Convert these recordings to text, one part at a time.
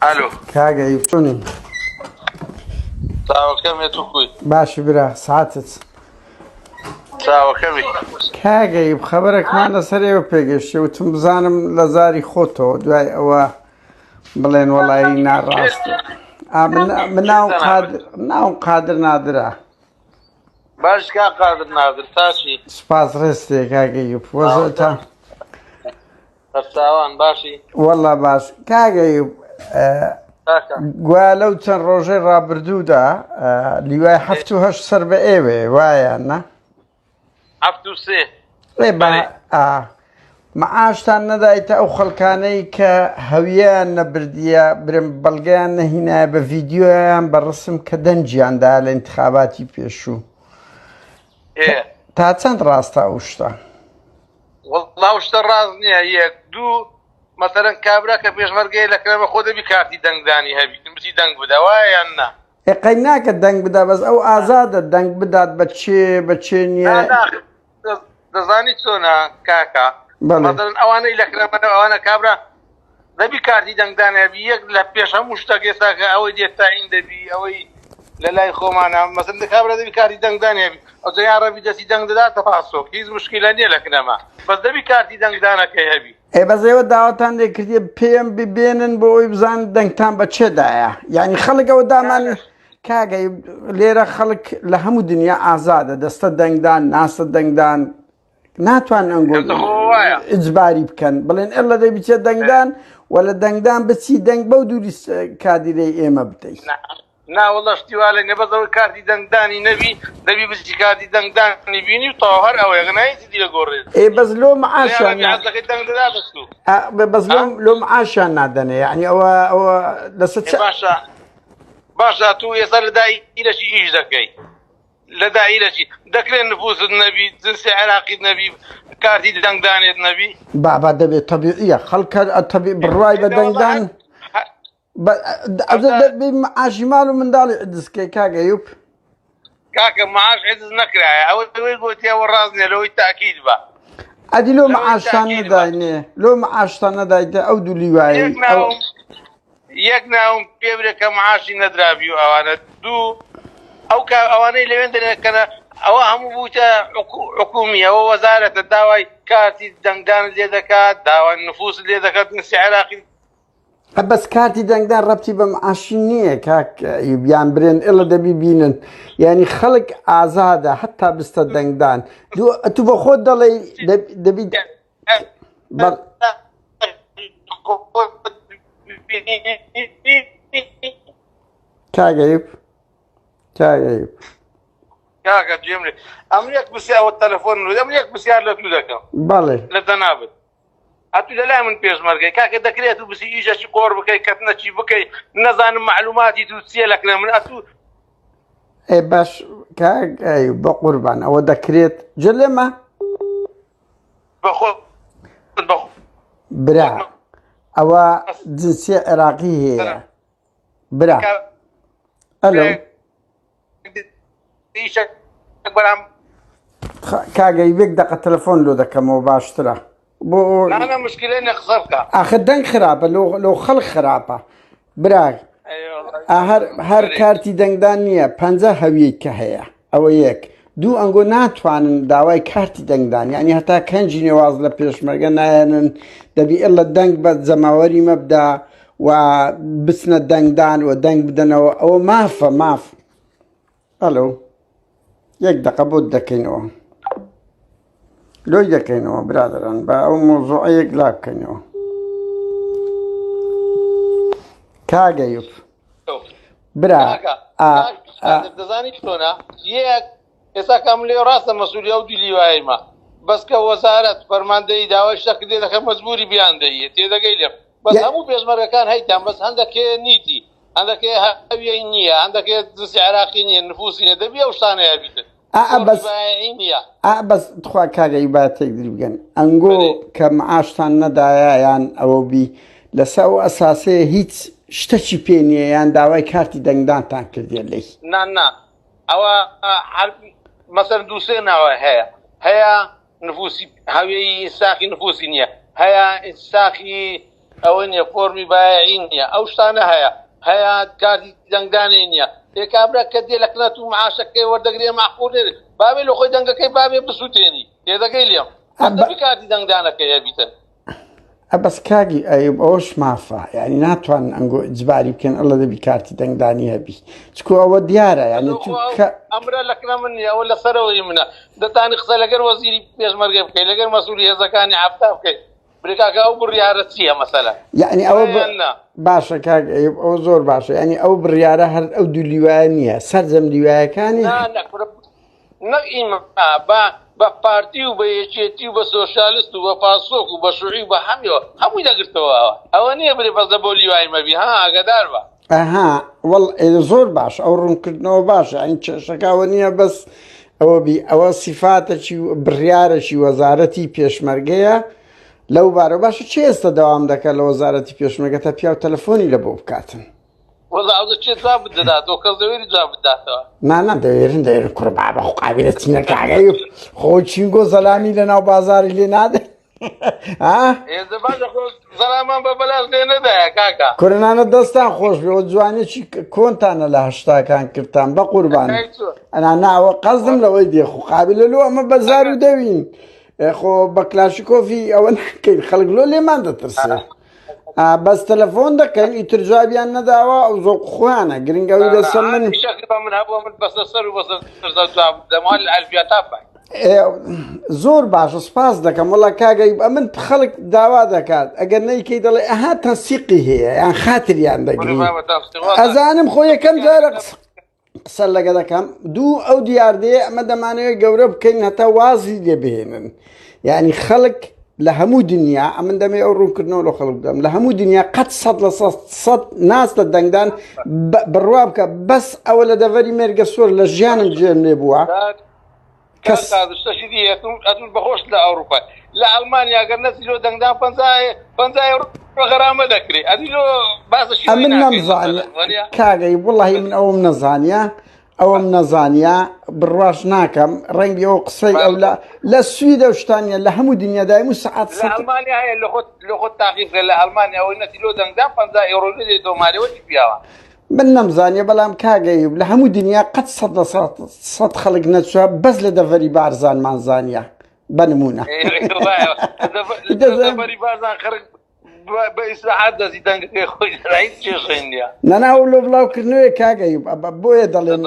ئەلۆ. کاک ئەیوب چۆنی؟ چاوەکەمێ تو کوی؟ باشی برا ساتت. چاوەکەمی. کاک ئەیوب خەبەرێکمان لەسەر ئێوە پێگەشتێ وتم بزانم لە زاری خۆتەوە دوای ئەوە بڵێن وەڵایی ناڕاستە. ئا من من ناوم قادر ناوم قادر نادرە. باش کاک قادر نادر تاچی؟ سوپاس ڕێزتێ کاک ئەیوب وەزعتان. سەرچاوان باشی؟ وەڵا باش کاک ئەیوب کاکە گوایە لەو چەند ڕۆژەی ڕابردوودا لیوای هەفت و هەشت سەر بە ئێوەیە وایە نا؟ 73 ئێ با ئا معاشتان نەدایتە ئەو خەڵکانەی کە هەویان نەبردیە برم بەڵگەیان نەهینایە بە ڤیدیۆیان بە ڕسم کە دەنگیان دا لە انتخاباتی پێشوو تا چەند ڕاستە ئەو شتە؟ وەڵا ئەو شتە ڕاست نییە یەک دوو مەسەرەن کابرا کە پێشمەرگەیە لە کرێمە خۆ دەبی کارتی دەنگدانی هەبی بچی دەنگ بدا وایە یان نا؟ ئێ قەی ناکە دەنگ بدا بەس ئەو ئازادە دەنگ بدات بە چێ بە چێ نییە نا نا دەزانی چۆنە کاکە بەڵێ مەسەرەن ئەوانەی لە کرێمە ئەوانە کابرا دەبی کارتی دەنگدان هەبی یەک لە پێش هەموو شتەک ئێستا کە ئەوەی دێت تاین دەبی ئەوەی لە لای خۆمانە مەسن کابرا دەبی کارتی دەنگدان هەبی ئەو جا ڕەبی دەستی دەنگ دەداتە پاسۆک هیچ مشکلە نییە لە کنەما بەس دەبی کارتی دەنگدانەکەی هەبی. ئێ بەس ئێوە داواتان لێ کردیە پێم ببێنن بۆ ئەوی بزان دەنگتان بە چێدایە یعنی خەڵک ئەوە دامان کاگە لێرە خەڵک لە هەموو دنیا ئازادە دەستە دەنگدان ناسە دەنگدان ناتوان ئەنگۆ ئیجباری بکەن بڵێن ئەلە دەی بچێت دەنگدان و لە دەنگدان بچی دەنگ بەو دووری کادیرەی ئێمە بدەیت. نا وەڵا شتی وا لێ نیە بەس ئەوەی کارتی دەنگدانی نەبی دەبی بچی کارتی دەنگدانی بینی و تەواو هەر ئەوەیە گەنا هیچی دی لەگۆڕێ ئێ بەس لۆ معاشیان نا- عەزەکەی دەنگ دەدا بەس و ئا، بەس لۆ لۆ معاشیان نادەنێ یعنی ئەوە ئەوە لەسەر ئێ چ باشە باشە تو ئێستا لە دایرەشی ئیش دەکەی لە دائیرەچی دەکرێت نفوست نەبی جنسی عێراقیت نەبی کارتی دەنگدانێت نەبی بابا دەبێت تەبیعیە خەڵک تەبی بڕوای بە دەنگدان معاشی ماڵ و منداڵی عدزکەی کاک ئەیوب کاکە معاش عدز نەکرایە ئەوە ئەوەی گوتی ئەوە ڕاست نییە لەوەی تاکید بە ئەدی لۆ معاشتان نەداینێ لۆ معاشتان نەدایتە ئەو دوو لیوایەی یەک ناوم پێ برێ کە معاشی نەدرابی و ئەوانە دوو ئەو کا ئەوانەی لەوێن دەکەنە ئەوە هەموو بووتە حکومی ئەوە وەزارەتە داوای کارتی دەنگدان لێ دەکات داوای نفوس لێ دەکات نسی عێراقی بەس کارتی دەنگدان ڕەبتی بە معاشی نییە کاک یان برێن ئێڵە دەبی بینن یعنی خەڵک ئازادە حتا بستە دەنگدان دوو ئەتو بە خۆت دەڵێ دەبی کاک ئەیوب کاک ئەیوب کاکە گوێم لێ ئەم یەک پرسیار ئەوە تەلەفۆن ئەم یەک پرسیار لە تو دەکەم بەڵێ لە جەنابت ئەتو لە لای من پێشمەرگەی کاکە دەکرێت و بسی ئیشەکی قۆڕ بکەی کەتنەچی بکەی نەزانم معلوماتی تو چییە لەکرێ من ئەتو ئێ باش کاک ئەیوب بە قوربان ئەوە دەکرێت جە لێمە برا ئەوە جنسی عێراقی هەیە برا ئەلۆ کاگەی یەک دقە تەلەفۆن لۆ دەکەمەوە باشترە بۆ ئاخر دەنگ خراپە لۆ لۆ خەڵک خراپە برا هەر هەر کارتی دەنگدان نییە پەنجە هەویەی کە هەیە ئەوە یەک دوو ئەنگۆ ناتوانن داوای کارتی دەنگدان یعنی هەتا کەنجی نێواز لە پێشمەرگە نایەنن دەبی ئلە دەنگ بە جەماوەری مەبدا و بچنە دەنگدان و دەنگ بدەنەوە ئەوە مافە ماف ئەلۆ یەک دقە بۆت دەکەینەوە لۆی دەکەینەوە برادران بە ئەو مۆزوعەیەک لا بکەینەوە کاگەیوب برا دەزانی چۆنە یەک ئێستا کەم لێ ڕاستە مەسوولی ئەو دوو لیوایمە بەس کە وەزارەت فەرماندەی داوای شتە کردێ دەکە مەجبوری بیان دەیە تێدەگەی لێم بەس هەموو پێشمەرگەکان هەیتان بەس هەندێکێ نیتی هەندێکێ هەویەی نییە هەندێکێ جنسی عێراقی نییە نفوسی نییە دەبی ئەو شتانە هەبیتن ئا بەس ئا بەس تخوا کاک ئەی با تێکدری بگەن ئەنگۆ کە معاشتان نەدایە یان ئەوە بی لەسە ئەو ئەساسەیە هیچ شتەکی پێ نییە یان داوای کارتی دەنگدانتان کردیە لێی نا نا ئەوە مەسەر دووسێ ناوە هەیە هەیە نفوسی هەوێی ئینساخی نفوسی نییە هەیە ئینساخی. ئەوە نییە فۆرمی بایعی نییە ئەو شتانە هەیە هەیە کارتی دەنگدانی نییە ئێ کابرا کە دێ لە کنەت و معاشەکەی وەردەگرێ مەعقول نێ بابێ لە خۆی دەنگەکەی بابێ بسووتێنی تێدەگەی لێم دەبی کارتی دەنگدانەکەی هەبیتن. بەس کاکی ئەیوب ئەوەش مافە یعنی ناتوان ئەنگۆ ئیجباری بکەن ئەڵە دەبی کارتی دەنگدانی هەبی چکو ئەوە دیارە یعنی تو کە ئەمرە لە کنە من نیە ئەوە لەسەرەوەی منە دەتانی قسە لەگەر وەزیری پێشمەرگە بکەی لەگەر مەسولی هێزەکانی حەفتا بکەی برێ کاکە ئەو بڕیارە چییە مەسەلە یعنی ئەوە باشە کاک ئەیوب ئەوە زۆر باشە یعنی ئەو بڕیارە هەر ئەو دوو لیوایە نییە سەرجەم لیوایەکانی نەک ئیمە بە بە پارتی و بە یەکێتی و بە سۆشیالست و بە پاسۆک و بە شوعی و بە هەمیەوە هەمووی دەگرتەوە ئەوە ئەوە نییە برێ بەس لە بۆ لیوای مەبی ها ئاگادار بە. ئەها وەڵ زۆر باش ئەو ڕوونکردنەوە باشە ئەین کێشەکە ئەوە نییە بەس ئەوە بی ئەوە سیفاتەکی و بڕیارەکی وەزارەتی پێشمەرگەیە لەو بارە باشە چێ ئێستا دەوام دەکات لە وەزارەتی پێشمەرگە تا پیاو تەلەفۆنی لە بۆ بکاتن وەڵا ئەو دەچێت جواب دەداتەوە کەس دەوێری جواب بداتەوە نا نا دەوێرن دەوێرن کوڕ بابە خۆ قابلە چینە کاگەی خۆ چینگۆ زەلامی لە ناو بازاری لێ نادە ئێزە باشە خۆ زەلامان بە بەلاش لێ نەدایە کاکە کورنانە دەستان خۆش بێ و جوانێکی کۆنتانە لە هەشتاکان کردتان بە قوربان ئەنا ناوە قەزم لەوەی دێ خۆ قابلە لۆ ئەمە بەزار و دەوین خۆ بە کلاشیکۆفی ئەوە ناکەین خەڵک لۆ لێمان دەترسێ بەس تەلەفۆن دەکەن ئیتر جوابیان نەداوە ئەو زۆق خۆیانە گرنگ ئەوی لەسەر من من هەبوو من بەسە سەر و بەسە جواب دەمەوە لە ئەلفیا تا بای زۆر باشە سپاس دەکەم وڵا کاگەی ئەمن خەڵک داوا دەکات ئەگەر نەیکەی دەڵێ ئەها تەنسیقی هەیە یان خاتریان دەگری ئەزانم خۆ یەکەم جارە قسە لەگە دەکەم دوو ئەو دیاردەیە ئەمە دەمانەوێت گەورە بکەین هەتا وازی لێ بهێنن یعنی خەڵک لە هەموو دنیا ئەمن دەمێ ئەو ڕوونکردنەوە لە خەڵک بدەم لە هەموو دنیا قەت سەد لە سەد ناس لە دەنگدان بڕوا بکە بەس ئەوە لە دەڤەری مێرگە سۆر لە ژیانم جێم لێ بووە کەس شتەکی دی ئەتوو ئەتوو بەخۆش لە ئەوروپا لە ئەڵمانیا گەر نەچی لۆ دەنگدان 50 یۆرۆ غەرامە دەکرێ ئەدی لۆ باسەشی ئەمن نەمزانی کاگەی وڵی من ئەوم نەزانە ئەوم نەزانە بڕواش ناکەم ڕەنگی ئەو قسەی ئەو لە لە سویدە و شتانە لە هەموو دنیا دایم و سەعات لە ئەڵمانیا هەیە لە خۆت لە خۆت تاقی بکە لە ئەڵمانیا ئەوەی نەچی لۆ دەنگدان 50 یۆرۆ لێ تۆمارەوە چی پیاوە من نەمزانیە بەڵام کاک ئەیوب لە هەموو دنیا قەت سەد لە سەد سەد خەڵک نەچوە بەس لە دەڤەری بارزانمان زانیە بە نمونە دەڤەری بارزان خەڵک بە ئیسراحەت دەستی دەنگەکەی خۆی دەدا هیچ کێشەی نییە نەنا ئەو لۆ بڵاوکردنەوەی کاک ئەیوب ئەبە بۆیە دەڵێن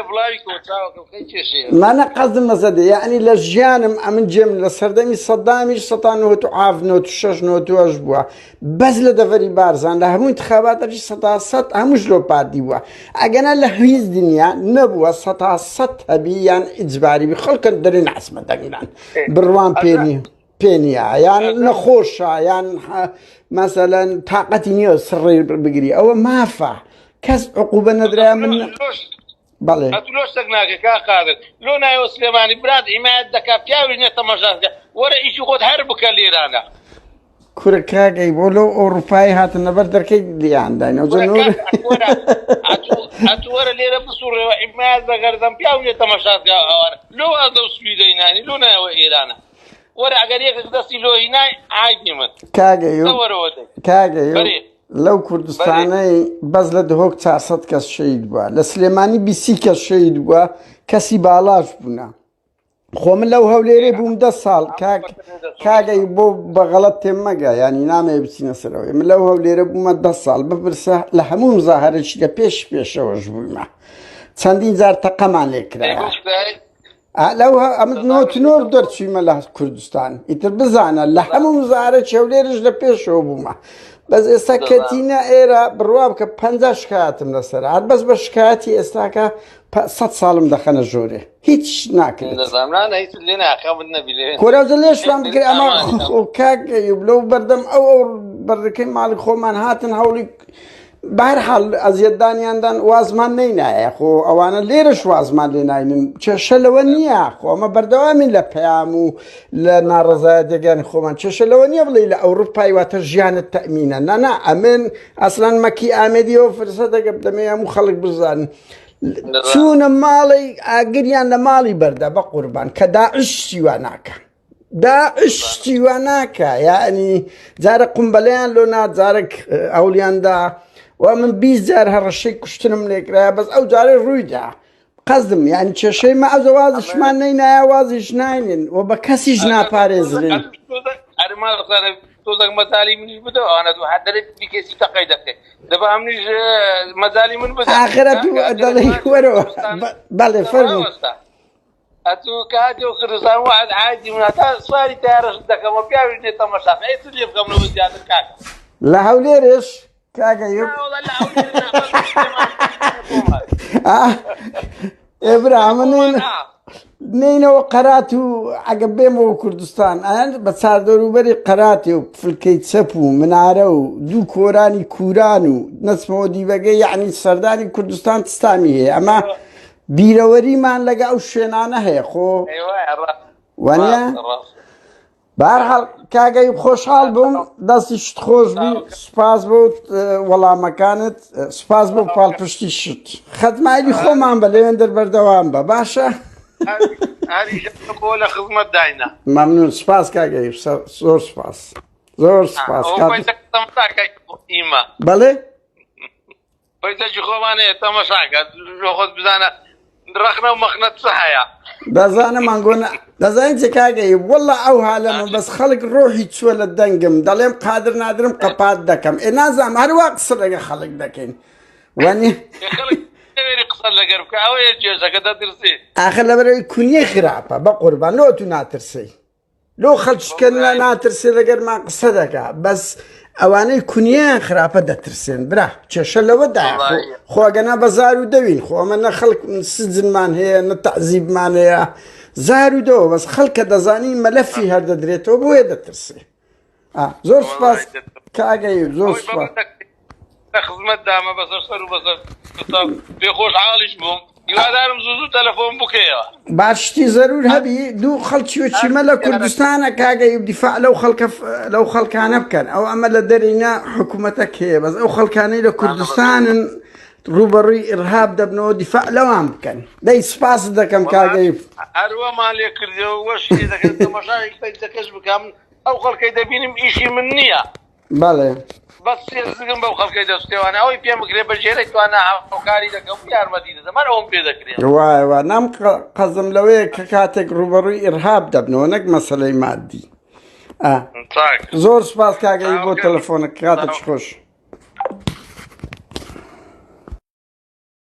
بڵاوی کەوە چاوەکەم خەی کێشەیە نانا قەزم مەزەدە یعنی لە ژیانم ئەمن جێم لە سەردەمی سەدامیش سەتا نۆت و عاف نۆت و شەش نۆت و هەشت بووە بەس لە دەڤەری بارزان لە هەموو انتخاباتەکی سەتا سەد هەمووش لۆ پارتی بووە ئەگەنا لە هیچ دنیا نەبووە سەتا سەد هەبی یان ئیجباری بی خەڵکە دەرێ ناسمە دەنگدان بڕوان پێ نیە پێ نییە یان نەخۆشە یان مەسەلەن تاقەتی نییە سڕی بگری ئەوە مافە کەس عقوبە نەدرا من بەڵێ. ئەتو لۆ شتەک ناکەی کاک قادر لۆ نایەوە سلێمانی برات حیمایەت دەکا پیاویش نیە تەماشات کە وەرە ئیشی خۆت هەر بکە لێرانە. کورە کاک ئەی بۆ لەو ئەوڕوپای هاتن لەبەر دەرکەی لیان داین ئەو وەرە کاک ئەتو وەرە ئەتو ئەتو وەرە لێرە بسوڕێوە حیمایەت بە گەردەم پیاو نیە تەماشات کە ئەوانە لۆ واز لەو سویدەی نانی لۆ نایەوە ئێرانە وەرە ئەگەر یەکێک دەستی لۆ هینای عایدی من کاک ئەیوب دە وەرەوە دەی کاک ئەیوب بەرێ لەو کوردستانەی بەس لە دهۆک 400 کەس شەهید بووە لە سلێمانی 20 کەس شەهید بووە کەسی باڵاش بوونە خۆ من لەو هەولێرێ بووم دە ساڵ کاک کاگەی بۆ بە غەڵەت تێم مەگە ینی نامەیە بچینە سەرەوەی من لەو هەولێرە بوومە دە ساڵ بپرسە لە هەموو مزاهرەکی لە پێش پێشەوەش بوویمە چەندین جار تەقەمان لێ کرایە لەو ئەمن نۆتنۆر دەرچوویمە لە کوردستان ئیتر بزانە لە هەموو مزارە چێولێرش لە پێشەوە بوومە بەس ئێستا کەتینە ئێرە بڕوا بکە پ شکاتم لەسەر هەر بەس بە شکاتی ئێستاکە سە ساڵم دەخەنە ژۆرێ هیچ ناکرێت کۆراجە لێشمان بکرێت ئەمە کاک لەو بەردەم ئەو ئەو بەردەکەی ماڵی خۆمان هاتن هەوڵی بەهەرحاڵ ئەزیەتدانیاندان وازمان نەینایە خۆ ئەوانە لێرەش وازمان لێ ناینن کێشە لەوە نییە خۆ ئەمە بەردەوامین لە پەیام و لە ناڕەزایەتەکانی خۆمان کێشە لەوە نییە بڵێ لە ئەوروپای واتە ژیانت تەئمینە نانا ئەمن ئەسلەن مەکی ئامێدیەوە فرسەتەکە بدەمێ هەموو خەڵک بزانن چوونە ماڵی ئاگریان لە ماڵی بەردە بە قوربان کە داعش شیوا ناکە. داعش شتی وا ناکا یعنی جارە قومبەلەیان لۆ نا جارێک ئەولیان دا و من 20 جار هەڕەشەی کوشتنم لێکرا بەس ئەو جارەی ڕوویدا قەزم یعنی کێشەی مە ئەزە وازشمان نەینایە وازیش ناینن و بە کەسیش ناپارێزرین تۆزەک مەزالی منیش بدە ئەوانە دوو حەدەرێ بیکەسی تەقەی دەکەی دەبا منیش مەزالی من بدە ئاخرە تو دەڵێی وەرەوە بەڵێ فەرموو ئەتوو کە هاتیەوە کوردستان وعد عادی من هەتا سواری تەیارەش دەکەم و پیاویش نێ تەمەشا ئەی چ لێ بکەم لەوە زیاتر کاکە لە هەولێرش کاکە یوب نا وەڵا لە هەولێر نا، بەس سلێمانی خۆمان. ئێ برا من خۆمان، نین- ئا. نینەوە قەرات و ئەگە بێمەوە کوردستان ئەیان بە چاردەوروبەری قەراتێ و فلکەی چەپ و منارە و دوو کۆرانی کوران و نەچمەوە دیبەگە یعنی سەردانی کوردستان چ تامی هەیە ئەمە بیرەوەریمان لەگە ئەو شوێنانە هەیە خۆ وانە بارحاڵ کاگەی خۆشحاڵ بووم دەستی شت خۆش بی سوپاس بۆ وەڵامەکانت سوپاس بۆ پاڵپشتی شت خەتمایلی خۆمان بە لەوێندەر بەردەوام بە باشە بۆ لە خزمەت داینا مەمنون سوپاس کاگەی زۆر سوپاس زۆر سوپاس بەڵێ پەیجەکی خۆمان هەیە تەمەشاکە لۆ خۆت بزانە ڕەخنە و مەخنە چ هەیە. دەزانم ئەنگۆ دەزانین چ کاکە ئەیوب واللە ئەو هالەمە بەس خەڵک ڕۆحی چووە لە دەنگم دەڵێم قادر نادرم قەپات دەکەم ئێ نازانم هەروا قسە لەگە خەڵک دەکەین وانی خەڵک نەوێری قسە لەگەر بکە ئەوەیە کێشەکە دەترسێ ئاخر لەبەرەوەی کونیە خراپە بە قوربان لۆ تو ناترسی لۆ خەلچکە ناترسێ لەگەرمان قسە دەکا بەس ئەوانەی کونیان خراپە دەترسێن برا کێشە لەوەدا خۆگەنا بە زار و دەوین خۆ ئەمە نە خەڵک سجنمان هەیە نە تەعزیبمان هەیە زار و دەوە بەس خەڵکە دەزانی مەلەفی هەر دەدرێتەوە بۆیە دەترسێ زۆر سپاس کاگەی زۆر سپاس لە خزمەت دامە بەسەر سەر و بەسەر پێ خۆش حاڵیش بووم هیوادارم زوو زوو تەلەفۆن بکەیەوە. با شتی زەرور هەبی دوو خەڵکی و چیمە لە کوردستانە کاگە دیفاع لەو خەڵکە لەو خەڵکانە بکەن ئەو ئەمە لە دەرینە حکوومەتەک هەیە بەس ئەو خەڵکانەی لە کوردستانن ڕوبەڕووی ئرهاب دەبنەوە دیفاع لەوان بکەن دەی سپاس دەکەم کاگەی هەروەمان لێ کردەوە وەشی دەکەن تەمەشای پەیجەکەش بکەم ئەو خەڵکەی دەبینم ئیشی من نییە بەڵێ. بەس سێ زگم بەو خەڵکەی دەسوتێوانە ئەوەی پێم بکرێ بە ژێرەی توانا هاوکاری دەکەم و یارمەتی دەدەم هەر ئەوەم پێ دەکرێ. وایە وا نام قەزم لەوەیە کە کاتێک ڕووبەڕووی ئیرهاب دەبنەوە نەک مەسەلەی مادی. چاک. زۆر سوپاس کاک ئەیوب بۆ تەلەفۆنەکە کاتت خۆش.